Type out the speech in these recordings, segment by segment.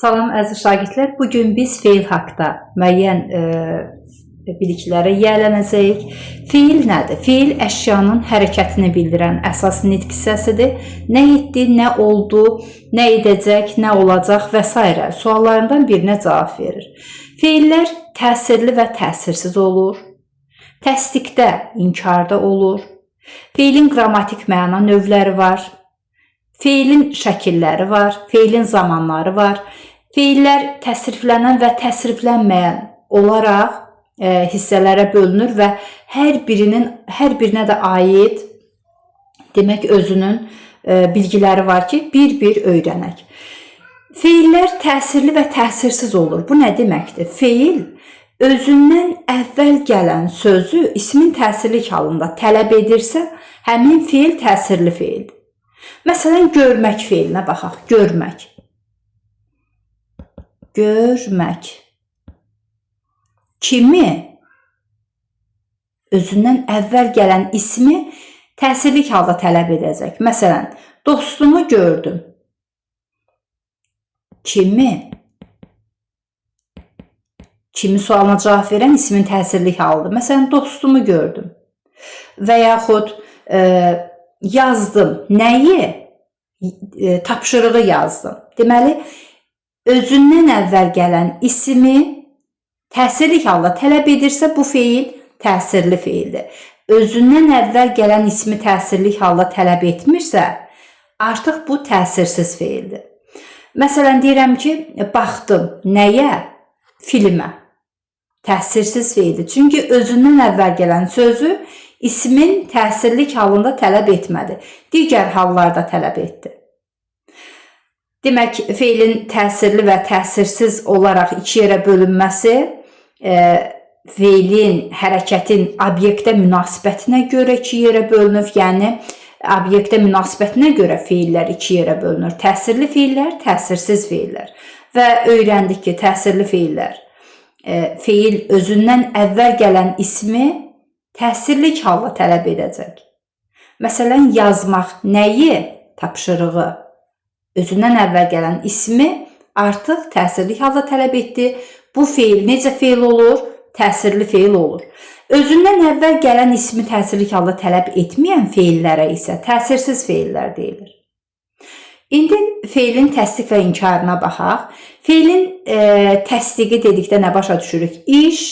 Salam əziz şagirdlər. Bu gün biz feil haqqda müəyyən biliklərə yiyələnəcəyik. Feil nədir? Feil əşyanın hərəkətini bildirən əsas nitq hissəsidir. Nə etdi, nə oldu, nə edəcək, nə olacaq və s. suallarından birinə cavab verir. Feillər təsirli və təsirsiz olur. Təsdiqdə, inkarda olur. Feilin qrammatik məna növləri var. Feilin şəkilləri var, feilin zamanları var. Feillər təsriflənən və təsriflənməyən olaraq hissələrə bölünür və hər birinə də aid demək özünün bilgiləri var ki, bir-bir öyrənək. Feillər təsirli və təsirsiz olur. Bu nə deməkdir? Feil özündən əvvəl gələn sözü ismin təsirli halında tələb edirsə, həmin feil təsirli feildir. Məsələn, görmək feilinə baxaq. Görmək. Görmək. Kimi? Özündən əvvəl gələn ismi təsirli halda tələb edəcək. Məsələn, dostumu gördüm. Kimi? Kimi sualına cavab verən ismin təsirli halıdır. Məsələn, dostumu gördüm. Və yaxud yazdım. Nəyi? Tapşırığı yazdım. Deməli, özündən əvvəl gələn ismi təsirli halda tələb edirsə, bu feil təsirli feildir. Özündən əvvəl gələn ismi təsirli halda tələb etmirsə, artıq bu təsirsiz feildir. Məsələn, deyirəm ki, baxdım. Nəyə? Filmə. Təsirsiz feildir. Çünki özündən əvvəl gələn sözü ismin təsirli halında tələb etmədi. Digər hallarda tələb etdi. Demək, feilin təsirli və təsirsiz olaraq iki yerə bölünməsi feilin, hərəkətin obyektə münasibətinə görə iki yerə bölünür. Yəni, obyektə münasibətinə görə feillər iki yerə bölünür. Təsirli feillər, təsirsiz feillər. Və öyrəndik ki, təsirli feillər, feil özündən əvvəl gələn ismi təsirli halda tələb edəcək. Məsələn, yazmaq nəyi? Tapşırığı. Özündən əvvəl gələn ismi artıq təsirli halda tələb etdi. Bu feil necə feil olur? Təsirli feil olur. Özündən əvvəl gələn ismi təsirli halda tələb etməyən feillərə isə təsirsiz feillər deyilir. İndi feilin təsdiq və inkarına baxaq. Feilin təsdiqi dedikdə nə başa düşürük? İş,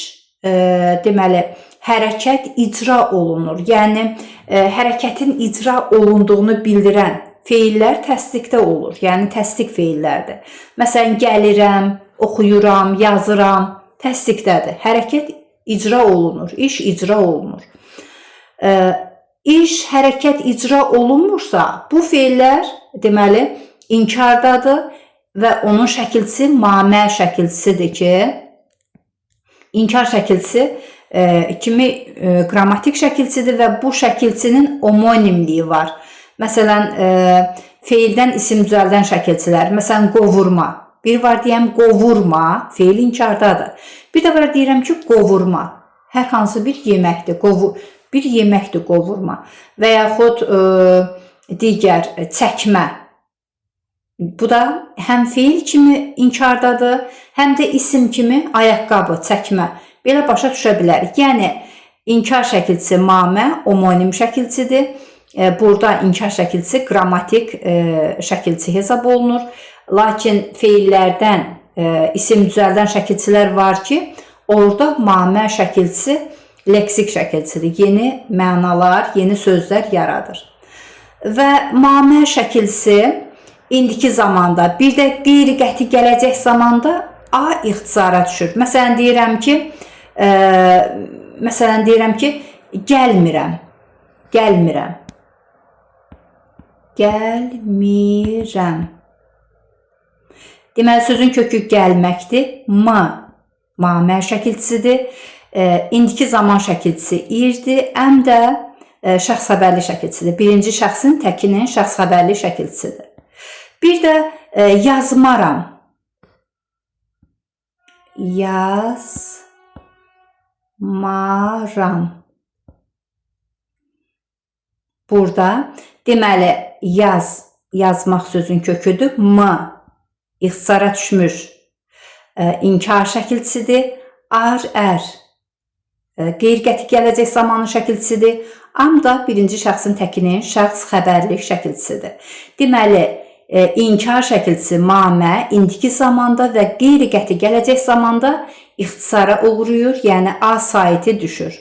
deməli, hərəkət icra olunur. Yəni, hərəkətin icra olunduğunu bildirən feillər təsdiqdə olur. Yəni, təsdiq feillərdir. Məsələn, gəlirəm, oxuyuram, yazıram, təsdiqdədir. Hərəkət icra olunur, iş icra olunur. İş, hərəkət icra olunmursa, bu feillər, deməli, inkardadır və onun şəkilçisi mamə şəkilçisidir ki, inkar şəkilçisi kimi qrammatik şəkilçidir və bu şəkilçinin omonimliyi var. Məsələn, feildən isim düzəldən şəkilçilər, məsələn, qovurma. Bir var deyəm qovurma, feil inkardadır. Bir də var deyirəm ki, qovurma. Hər hansı bir yeməkdir, bir yeməkdir qovurma. Və yaxud digər çəkmə. Bu da həm feil kimi inkardadır, həm də isim kimi ayaqqabı, çəkmə. Belə başa düşə bilərik. Yəni, inkar şəkilçisi mamə, omonim şəkilçidir. Burada inkar şəkilçisi qrammatik şəkilçi hesab olunur. Lakin feillərdən isim düzəldən şəkilçilər var ki, orada mamə şəkilçisi leksik şəkilçidir. Yeni mənalar, yeni sözlər yaradır. Və mamə şəkilçisi indiki zamanda, bir də qeyri-qəti gələcək zamanda A ixtisara düşür. Məsələn, deyirəm ki, gəlmirəm, gəlmirəm, gəlmirəm. Deməli, sözün kökü gəlməkdir. M, mamə şəkilçisidir. İndiki zaman şəkilçisi irdir. M də şəxs xəbərli şəkilçisidir. Birinci şəxsin təkinin şəxs xəbərli şəkilçisidir. Bir də yazmaram. Yazmaram. Burada deməli, yazmaq sözün köküdür. M ixtisara düşmüş inkar şəkilçisidir. Ar, ər qeyri-qəti gələcək zamanın şəkilçisidir. Am da birinci şəxsin təkinin şəxs xəbərlik şəkilçisidir. Deməli, inkar şəkilçisi mamə indiki zamanda və qeyri-qəti gələcək zamanda ixtisara uğrayır, yəni A saiti düşür.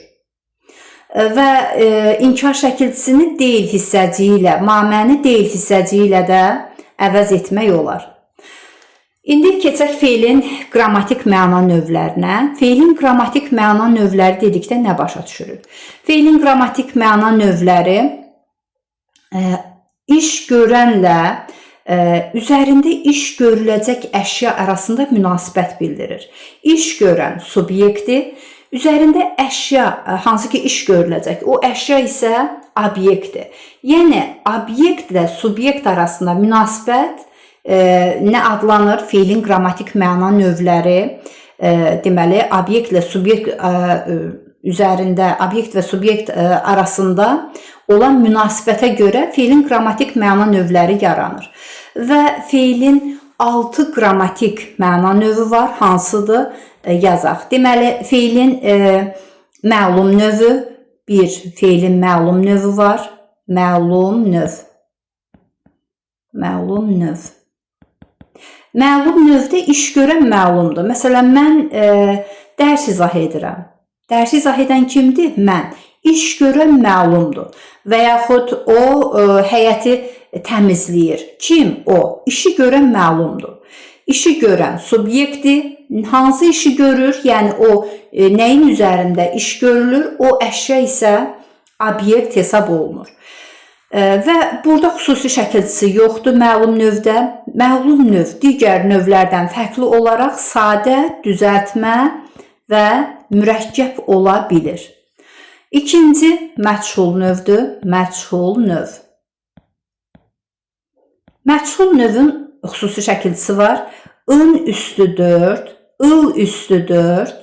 Və inkar şəkilçisini deyil hissəciyi ilə, maməni deyil hissəciyi ilə də əvəz etmək olar. İndi keçək feilin qrammatik məna növlərinə. Feilin qrammatik məna növləri dedikdə nə başa düşürük? Feilin qrammatik məna növləri iş görənlə üzərində iş görüləcək əşya arasında münasibət bildirir. İş görən subyekti, üzərində əşya, hansı ki iş görüləcək, o əşya isə obyektdir. Yəni obyektlə subyekt arasında münasibət nə adlanır? Feilin qrammatik məna növləri, deməli, obyektlə subyekt üzərində, obyekt və subyekt arasında olan münasibətə görə feilin qrammatik məna növləri yaranır. Və feilin 6 qrammatik məna növü var. Hansıdır? Yazaq. Deməli, feilin məlum növü, bir feilin məlum növü var. Məlum növ. Məlum növ. Məlum növdə iş görən məlumdur. Məsələn, mən dərs izah edirəm. Dərs izah edən kimdir? Mən. İş görən məlumdur. Və yaxud o həyəti təmizləyir. Kim? O. İşi görən məlumdur. İşi görən subyektdir. Hansı işi görür? Yəni o nəyin üzərində iş görülür? O əşya isə obyekt hesab olunur. Və burada xüsusi şəkilçisi yoxdur məlum növdə. Məlum növ digər növlərdən fərqli olaraq sadə, düzəltmə və mürəkkəb ola bilir. İkinci məchul növdür. Məchul növ. Məchul növün xüsusi şəkilçisi var. In üstü 4, ıl üstü 4,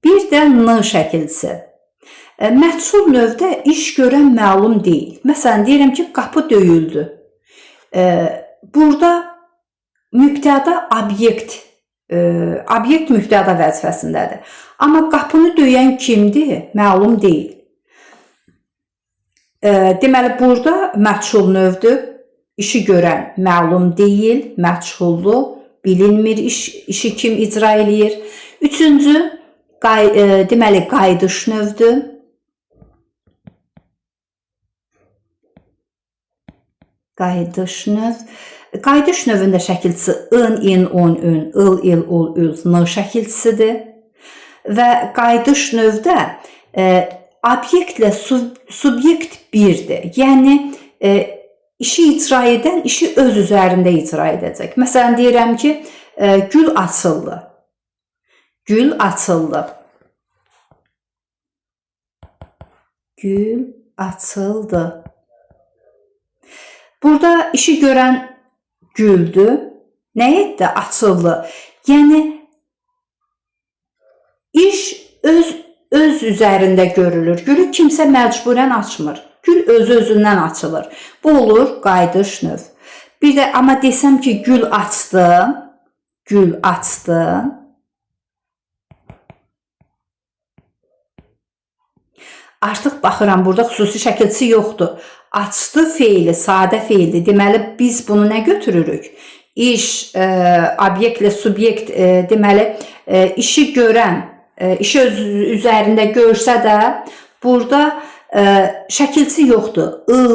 bir də n şəkilçisi. Məchul növdə iş görən məlum deyil. Məsələn, deyirəm ki, qapı döyüldü. Burada mübtəda obyekt, obyekt mübtəda vəzifəsindədir. Amma qapını döyən kimdir? Məlum deyil. Deməli, burada məchul növdür. İşi görən məlum deyil, məchullu, bilinmir işi kim icra eləyir. Üçüncü, deməli, qayıdış növdür. Qayıdış növ. Qayıdış növündə şəkilçisi ın, in, un, ün, ıl, il, ul, ül, n şəkilçisidir. Və qayıdış növdə obyektlə subyekt birdir. Yəni, işi icra edən işi öz üzərində icra edəcək. Məsələn, deyirəm ki, gül açıldı. Gül açıldı. Gül açıldı. Burada işi görən güldü. Nə etdi? Açıldı. Yəni, iş öz üzərində görülür. Gülü kimsə məcburən açmır. Gül özü-özündən açılır. Bu olur qayıdış növ. Bir də amma desəm ki, gül açdı. Gül açdı. Artıq baxıram, burada xüsusi şəkilçisi yoxdur. Açdı feili, sadə feildir. Deməli, biz bunu nə götürürük? İş, obyektlə subyekt, deməli, işi görən, işi öz üzərində görsə də, burada şəkilçisi yoxdur. Il,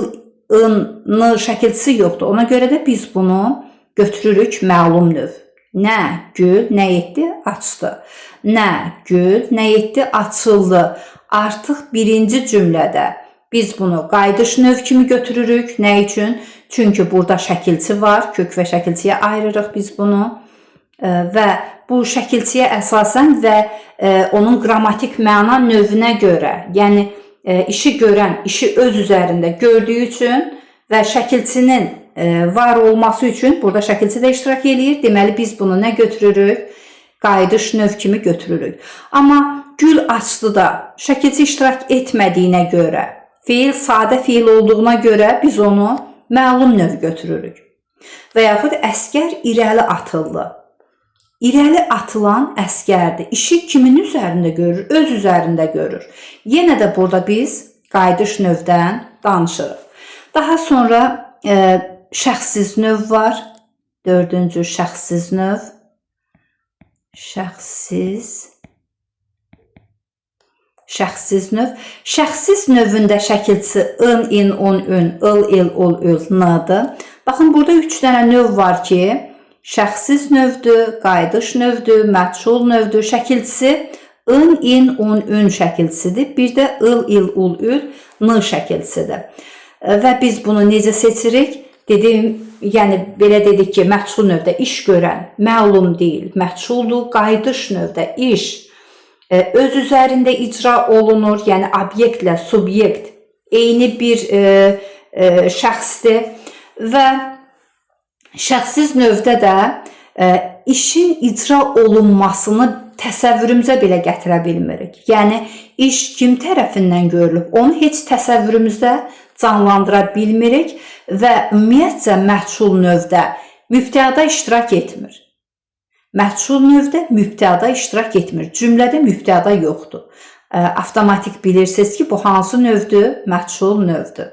ın, n şəkilçisi yoxdur. Ona görə də biz bunu götürürük məlum növ. Nə gül, nə etdi? Açdı. Nə gül, nə etdi? Açıldı. Artıq birinci cümlədə biz bunu qayıdış növ kimi götürürük. Nə üçün? Çünki burada şəkilçi var. Kök və şəkilçiyə ayırırıq biz bunu. Və bu şəkilçiyə əsasən və onun qrammatik məna növünə görə, yəni işi görən, işi öz üzərində gördüyü üçün və şəkilçinin var olması üçün burada şəkilçi də iştirak eləyir. Deməli, biz bunu nə götürürük? Qayıdış növ kimi götürürük. Amma gül açdı da şəkilçi iştirak etmədiyinə görə, feil sadə feil olduğuna görə biz onu məlum növ götürürük. Və yaxud əskər irəli atıldı. İrəli atılan əskərdir. İşi kimin üzərində görür? Öz üzərində görür. Yenə də burada biz qayıdış növdən danışırıq. Daha sonra şəxssiz növ var. Dördüncü şəxssiz növ. Şəxssiz növ. Şəxssiz növün də şəkilçisi ın, in, un, ün, ıl, il, ul, ül, n-dır. Baxın, burada 3 dənə növ var ki, şəxssiz növdür, qayıdış növdür, məchul növdür. Şəkilçisi ın, in, un, ün şəkilçisidir. Bir də ıl, il, ul, ül, n şəkilçisidir. Və biz bunu necə seçirik? Dedim, yəni belə dedik ki, məchul növdə iş görən məlum deyil, məchuldur. Qayıdış növdə iş öz üzərində icra olunur, yəni obyektlə subyekt eyni bir şəxsdir və şəxssiz növdə də işin icra olunmasını təsəvvürümüzə belə gətirə bilmirik. Yəni iş kim tərəfindən görülüb, onu heç təsəvvürümüzdə canlandıra bilmirik və ümumiyyətcə məchul növdə mübtəda iştirak etmir. Məchul növdə mübtəda iştirak etmir. Cümlədə mübtəda yoxdur. Avtomatik bilirsiniz ki, bu hansı növdür? Məchul növdür.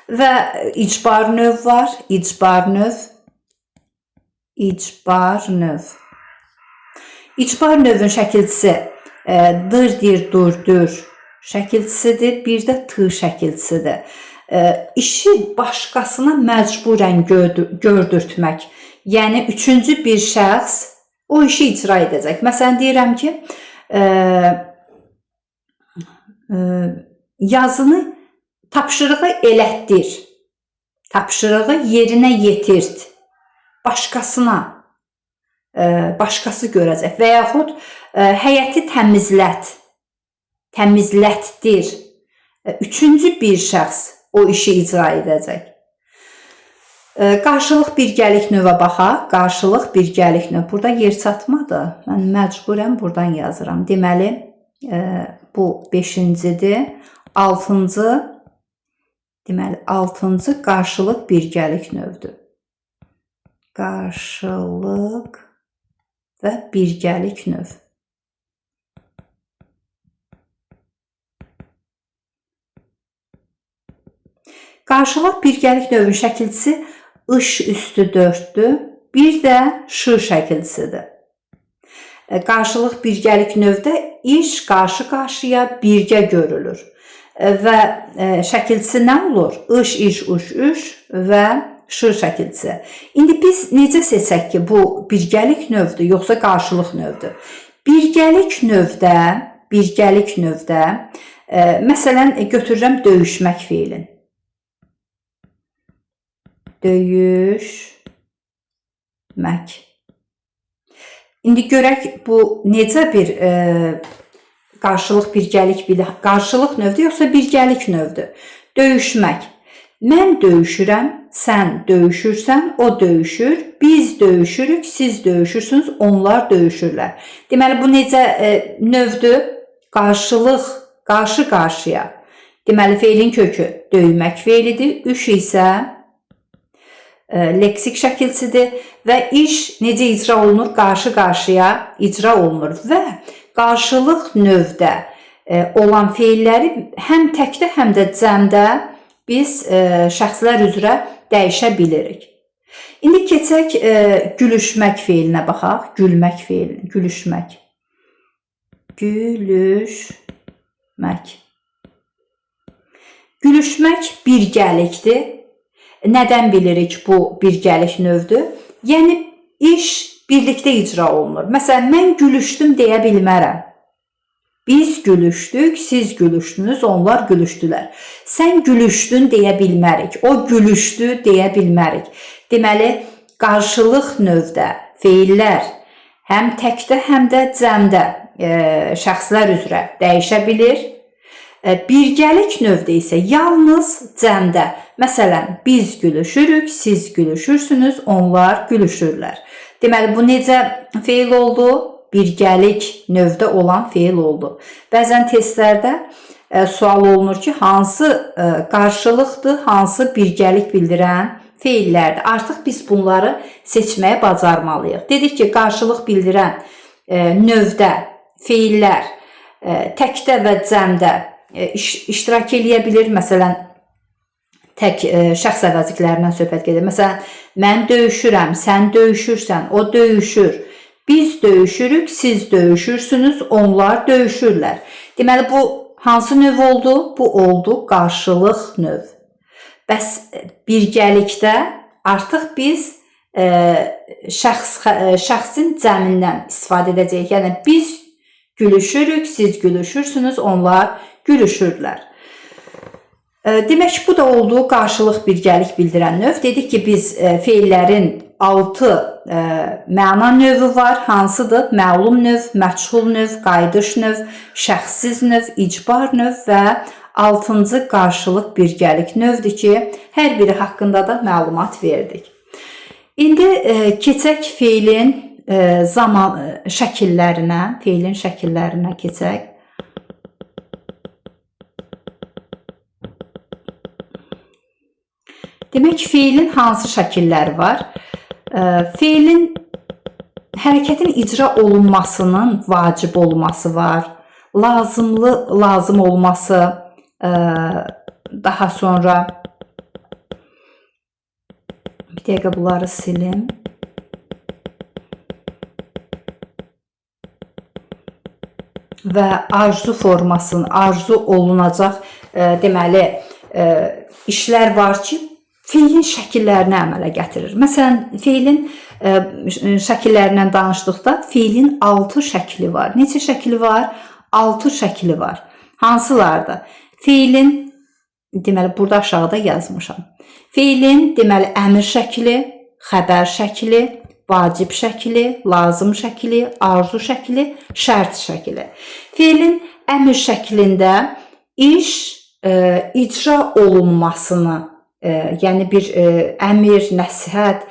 Və icbar növ var. İcbar növ. İcbar növ. İcbar növün şəkilçisi dır, dir, dur, dür şəkilçisidir. Bir də t şəkilçisidir. İşi başqasına məcburən gördürtmək. Yəni üçüncü bir şəxs o işi icra edəcək. Məsələn, deyirəm ki, yazını tapşırığı elətdir. Tapşırığı yerinə yetirt. Başqasına, başqası görəcək. Və yaxud həyəti təmizlət. Təmizlətdir. Üçüncü bir şəxs o işi icra edəcək. Qarşılıq birgəlik növə baxaq. Qarşılıq birgəlik növ. Burada yer çatmadı. Mən məcburən buradan yazıram. Deməli, bu 5-cidir. 6-cı, deməli, 6-cı qarşılıq birgəlik növdür. Qarşılıq və birgəlik növ. Qarşılıq birgəlik növün şəkilçisi ış üstü 4-dür. Bir də ş şəkilçisidir. Qarşılıq birgəlik növdə iş qarşı-qarşıya birgə görülür. Və şəkilçisi nə olur? Iş, iş, uş, üş və ş şəkilçisi. İndi biz necə seçək ki, bu birgəlik növdür, yoxsa qarşılıq növdür? Birgəlik növdə, məsələn, götürürəm döyüşmək feilin. Döyüşmək. İndi görək bu necə bir qarşılıq birgəlik, qarşılıq növdür yoxsa birgəlik növdür? Döyüşmək. Mən döyüşürəm, sən döyüşürsən, o döyüşür, biz döyüşürük, siz döyüşürsünüz, onlar döyüşürlər. Deməli bu necə növdür? Qarşılıq, qarşı-qarşıya. Deməli feilin kökü döymək feilidir, üş isə leksik şəkilçidir və iş necə icra olunur? Qarşı-qarşıya icra olunur və qarşılıq növdə olan feilləri həm təkdə, həm də cəmdə biz şəxslər üzrə dəyişə bilirik. İndi keçək gülüşmək feilinə baxaq. Gülmək feilini, gülüşmək. Gülüşmək. Gülüşmək birgəlikdir. Nədən bilirik bu birgəlik növdür? Yəni iş birlikdə icra olunur. Məsələn, mən gülüşdüm deyə bilmərəm. Biz gülüşdük, siz gülüşdünüz, onlar gülüşdülər. Sən gülüşdün deyə bilmərik, o gülüşdü deyə bilmərik. Deməli, qarşılıq növdə feillər həm təkdə, həm də cəmdə şəxslər üzrə dəyişə bilir. Birgəlik növdə isə yalnız cəmdə. Məsələn, biz gülüşürük, siz gülüşürsünüz, onlar gülüşürlər. Deməli, bu necə feil oldu? Birgəlik növdə olan feil oldu. Bəzən testlərdə sual olunur ki, hansı qarşılıqdır, hansı birgəlik bildirən feillərdir. Artıq biz bunları seçməyə bacarmalıyıq. Dedik ki, qarşılıq bildirən növdə feillər təkdə və cəmdə iştirak eləyə bilir. Məsələn, tək şəxs əvəzliklərindən söhbət gedir. Məsələn, mən döyüşürəm, sən döyüşürsən, o döyüşür. Biz döyüşürük, siz döyüşürsünüz, onlar döyüşürlər. Deməli, bu hansı növ oldu? Bu oldu qarşılıq növ. Bəs birgəlikdə artıq biz şəxsin cəmindən istifadə edəcəyik. Yəni, biz gülüşürük, siz gülüşürsünüz, onlar gülüşürlər. Demək, bu da oldu qarşılıq birgəlik bildirən növ. Dedik ki, biz feillərin 6 məna növü var. Hansıdır? Məlum növ, məchul növ, qayıdış növ, şəxssiz növ, icbar növ və 6-cı qarşılıq birgəlik növdür ki, hər biri haqqında da məlumat verdik. İndi keçək feilin zaman şəkillərinə, feilin şəkillərinə keçək. Demək, feilin hansı şəkilləri var? Feilin hərəkətin icra olunmasının vacib olması var. Lazımlı, lazım olması, daha sonra bir dəqiqə bunları silim. Və arzu formasının, arzu olunacaq, deməli, işlər var ki, feilin şəkillərini əmələ gətirir. Məsələn, feilin şəkillərindən danışdıqda feilin 6 şəkli var. Neçə şəkli var? 6 şəkli var. Hansılardır? Feilin, deməli, burada aşağıda yazmışam. Feilin, deməli, əmir şəkli, xəbər şəkli, vacib şəkli, lazım şəkli, arzu şəkli, şərt şəkli. Feilin əmir şəklində iş icra olunmasını, yəni bir əmir, nəsihət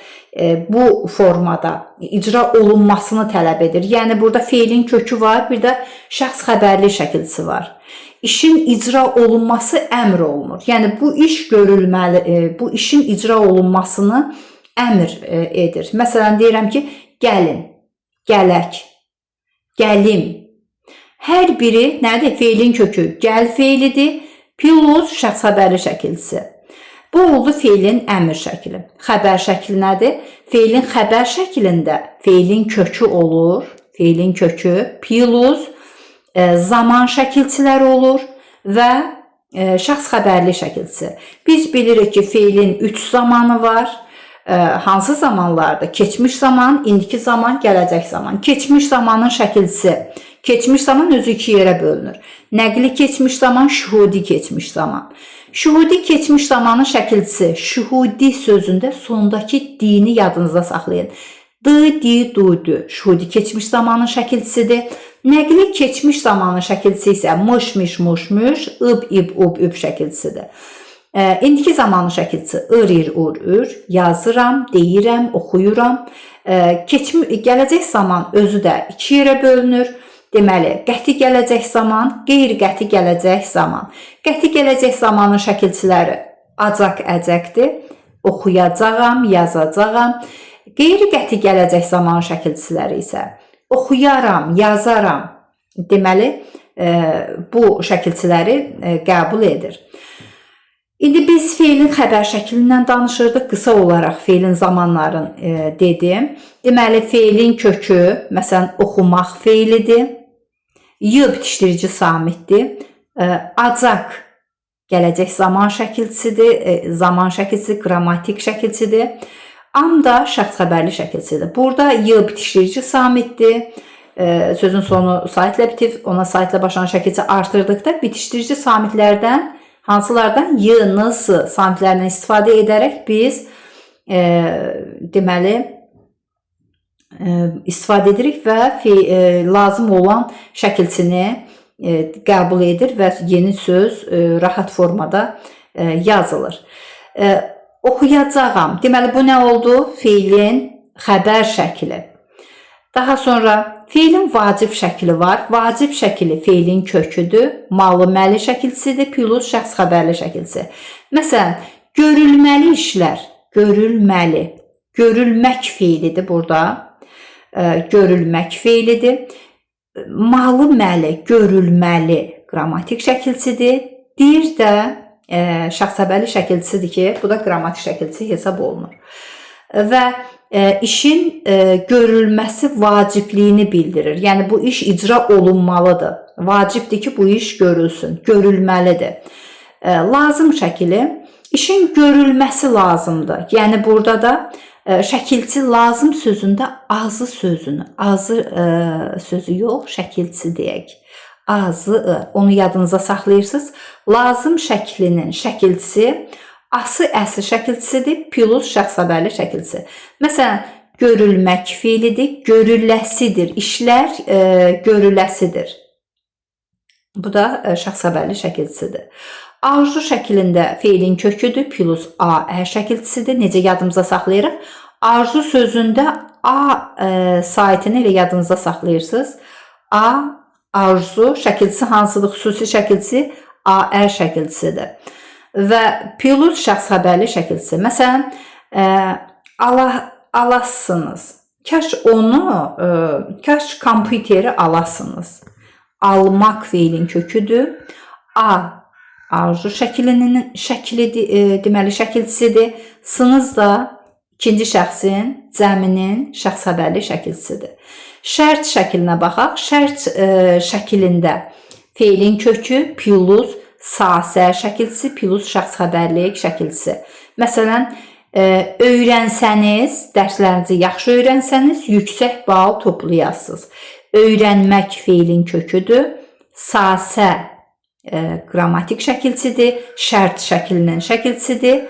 bu formada icra olunmasını tələb edir. Yəni burada feilin kökü var, bir də şəxs xəbərli şəkilçisi var. İşin icra olunması əmr olunur. Yəni bu iş görülməli, bu işin icra olunmasını əmr edir. Məsələn, deyirəm ki, gəlin, gələk, gəlim. Hər biri nədir? Feilin kökü gəl feilidir, plus şəxs xəbərli şəkilçisi. Bu oldu feilin əmr şəkli. Xəbər şəkli nədir? Feilin xəbər şəklində feilin kökü olur. Feilin kökü plus zaman şəkilçiləri olur və şəxs xəbərli şəkilçisi. Biz bilirik ki, feilin 3 zamanı var. Hansı zamanlarda? Keçmiş zaman, indiki zaman, gələcək zaman. Keçmiş zamanın şəkilçisi. Keçmiş zaman özü iki yerə bölünür. Nəqli keçmiş zaman, şuhudi keçmiş zaman. Şuhudi keçmiş zamanın şəkilçisi. Şuhudi sözündə sondakı dini yadınızda saxlayın. D, di, du, dü. Şuhudi keçmiş zamanın şəkilçisidir. Nəqli keçmiş zamanın şəkilçisi isə mış, miş, muş, müş, ıb, ib, ub, üb şəkilçisidir. İndiki zamanın şəkilçisi ır, ir, ur, ür. Yazıram, deyirəm, oxuyuram. Gələcək zaman özü də iki yerə bölünür. Deməli, qəti gələcək zaman, qeyri-qəti gələcək zaman. Qəti gələcək zamanın şəkilçiləri acaq, əcəkdir. Oxuyacağam, yazacağam. Qeyri-qəti gələcək zamanın şəkilçiləri isə oxuyaram, yazaram. Deməli, bu şəkilçiləri qəbul edir. İndi biz feilin xəbər şəklindən danışırdıq. Qısa olaraq feilin zamanların dedim. Deməli, feilin kökü, məsələn, oxumaq feilidir. Y bitişdirici samitdir. Acaq gələcək zaman şəkilçisidir. Zaman şəkilçisi, qrammatik şəkilçidir. Am da şəxs xəbərli şəkilçisidir. Burada Y bitişdirici samitdir. Sözün sonu saitlə bitib, ona saitlə başlanan şəkilçi artırdıqda bitişdirici samitlərdən, hansılardan? Y, N, S samitlərindən istifadə edərək biz deməli istifadə edirik və lazım olan şəkilçini qəbul edir və yeni söz rahat formada yazılır. Oxuyacağam. Deməli, bu nə oldu? Feilin xəbər şəkli. Daha sonra feilin vacib şəkli var. Vacib şəkli feilin köküdür. Malı, məli şəkilçisidir. Plus şəxs xəbərli şəkilçisi. Məsələn, görülməli işlər. Görülməli. Görülmək feilidir burada. Görülmək feilidir. Malı, məli, görülməli qrammatik şəkilçidir. Dir də şəxs xəbərli şəkilçisidir ki, bu da qrammatik şəkilçisi hesab olunur. Və işin görülməsi vacibliyini bildirir. Yəni bu iş icra olunmalıdır. Vacibdir ki, bu iş görülsün, görülməlidir. Lazım şəkili işin görülməsi lazımdır. Yəni burada da şəkilçi lazım sözündə azı sözünü, azı sözü yox, şəkilçi deyək. Azı, onu yadınıza saxlayırsınız. Lazım şəklinin şəkilçisi ası, əsi şəkilçisidir, plus şəxs xəbərli şəkilçisi. Məsələn, görülmək feilidir, görüləsidir. İşlər görüləsidir. Bu da şəxs xəbərli şəkilçisidir. Arzu şəklində feilin köküdür, plus a, ə şəkilçisidir. Necə yadımıza saxlayırıq? Arzu sözündə a saitini elə yadınıza saxlayırsınız. A, arzu şəkilçisi hansıdır? Xüsusi şəkilçisi a, ə şəkilçisidir. Və plus şəxs xəbərli şəkilçisi. Məsələn, alasınız. Kaş onu, kaş kompüteri alasınız. Almaq feilin köküdür. A, arzu şəklinin şəkli, deməli şəkilçisidir. Sınız da ikinci şəxsin, cəminin şəxs xəbərli şəkilçisidir. Şərt şəklinə baxaq. Şərt şəklində feilin kökü plus sasə şəkilçisi plus şəxs xəbərlik şəkilçisi. Məsələn, öyrənsəniz, dərslərinizi yaxşı öyrənsəniz, yüksək bal toplayasınız. Öyrənmək feilin köküdür. Sasə qrammatik şəkilçidir, şərt şəklinin şəkilçisidir.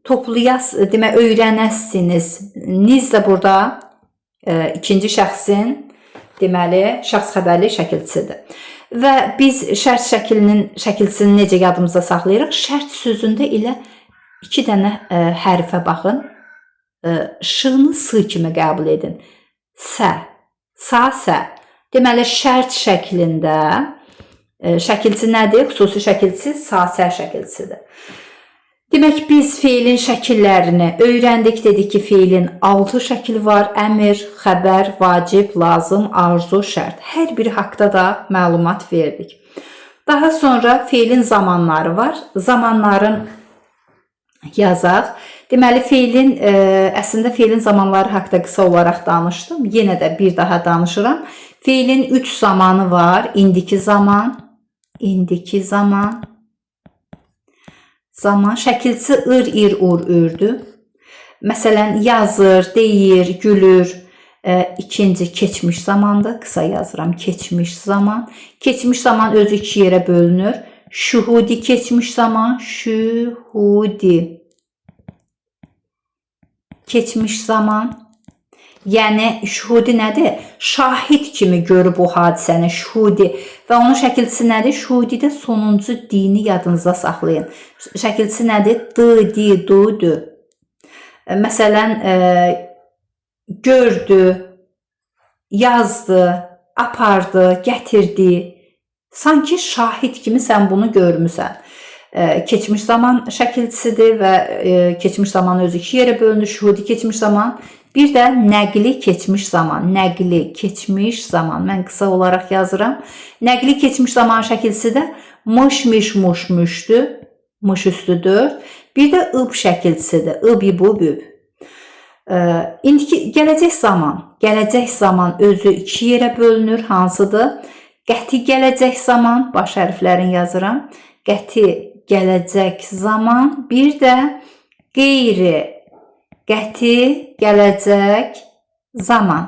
Toplayas, demək öyrənəsiniz. Niz də burada ikinci şəxsin, deməli, şəxs xəbərli şəkilçisidir. Və biz şərt şəklinin şəkilçisini necə yadımızda saxlayırıq? Şərt sözündə elə iki dənə hərfə baxın. Ş-nı S kimi qəbul edin. Sə, sa, sə. Deməli, şərt şəklində şəkilçi nədir? Xüsusi şəkilçisi sa, sə şəkilçisidir. Demək, biz feilin şəkillərini öyrəndik. Dedik ki, feilin 6 şəkli var. Əmir, xəbər, vacib, lazım, arzu, şərt. Hər biri haqda da məlumat verdik. Daha sonra feilin zamanları var. Zamanların yazaq. Deməli, feilin, əslində feilin zamanları haqda qısa olaraq danışdım. Yenə də bir daha danışıram. Feilin 3 zamanı var. İndiki zaman, indiki zaman, zaman şəkilçisi ır, ir, ur, ürdür. Məsələn, yazır, deyir, gülür. İkinci keçmiş zamandır. Qısa yazıram. Keçmiş zaman. Keçmiş zaman özü iki yerə bölünür. Şuhudi keçmiş zaman, şuhudi. Keçmiş zaman. Yəni şuhudi nədir? Şahid kimi görüb o hadisəni, şuhudi. Və onun şəkilçisi nədir? Şuhudidə sonuncu dini yadınızda saxlayın. Şəkilçisi nədir? D, di, du, dü. Məsələn, gördü, yazdı, apardı, gətirdi. Sanki şahid kimi sən bunu görmüsən. Keçmiş zaman şəkilçisidir və keçmiş zaman özü iki yerə bölünür. Şuhudi keçmiş zaman, bir də nəqli keçmiş zaman. Nəqli keçmiş zaman. Mən qısa olaraq yazıram. Nəqli keçmiş zaman şəkilçisi də mış, miş, muş, müşdür. Mış üstü 4. Bir də ıb şəkilçisidir. Ib, ib, ub, üb. İndiki gələcək zaman. Gələcək zaman özü iki yerə bölünür. Hansıdır? Qəti gələcək zaman. Baş hərflərini yazıram. Qəti gələcək zaman. Bir də qeyri qəti gələcək zaman.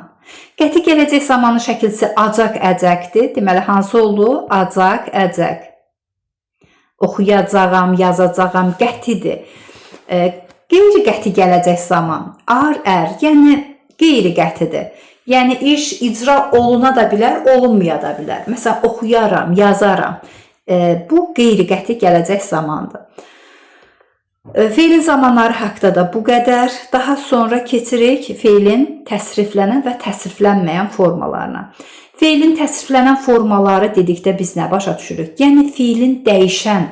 Qəti gələcək zamanın şəkilçisi acaq, əcəkdir. Deməli, hansı oldu? Acaq, əcək. Oxuyacağam, yazacağam, qətidir. Qeyri qəti gələcək zaman. Ar, ər, yəni qeyri qətidir. Yəni iş icra oluna da bilər, olunmaya da bilər. Məsələn, oxuyaram, yazaram. Bu qeyri qəti gələcək zamandır. Feilin zamanları haqda da bu qədər. Daha sonra keçirik feilin təsriflənən və təsriflənməyən formalarına. Feilin təsriflənən formaları dedikdə biz nə başa düşürük? Yəni feilin dəyişən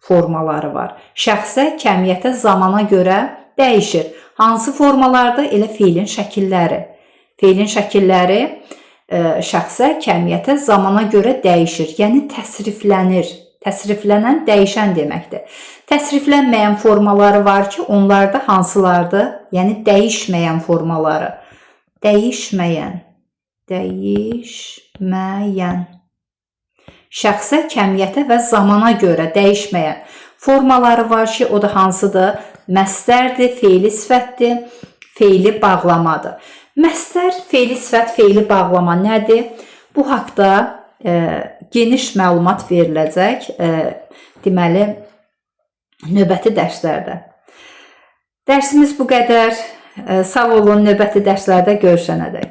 formaları var. Şəxsə, kəmiyyətə, zamana görə dəyişir. Hansı formalarda? Elə feilin şəkilləri. Feilin şəkilləri şəxsə, kəmiyyətə, zamana görə dəyişir. Yəni təsriflənir. Təsriflənən dəyişən deməkdir. Təsriflənməyən formaları var ki, onlar da hansılardır? Yəni dəyişməyən formaları. Dəyişməyən. Dəyişməyən. Şəxsə, kəmiyyətə və zamana görə dəyişməyən formaları var ki, o da hansıdır? Məstərdir, feili sifətdir, feili bağlamadır. Məstər, feili sifət, feili bağlama nədir? Bu haqda geniş məlumat veriləcək. Deməli, növbəti dərslərdə. Dərsimiz bu qədər. Sağ olun, növbəti dərslərdə görüşənədək.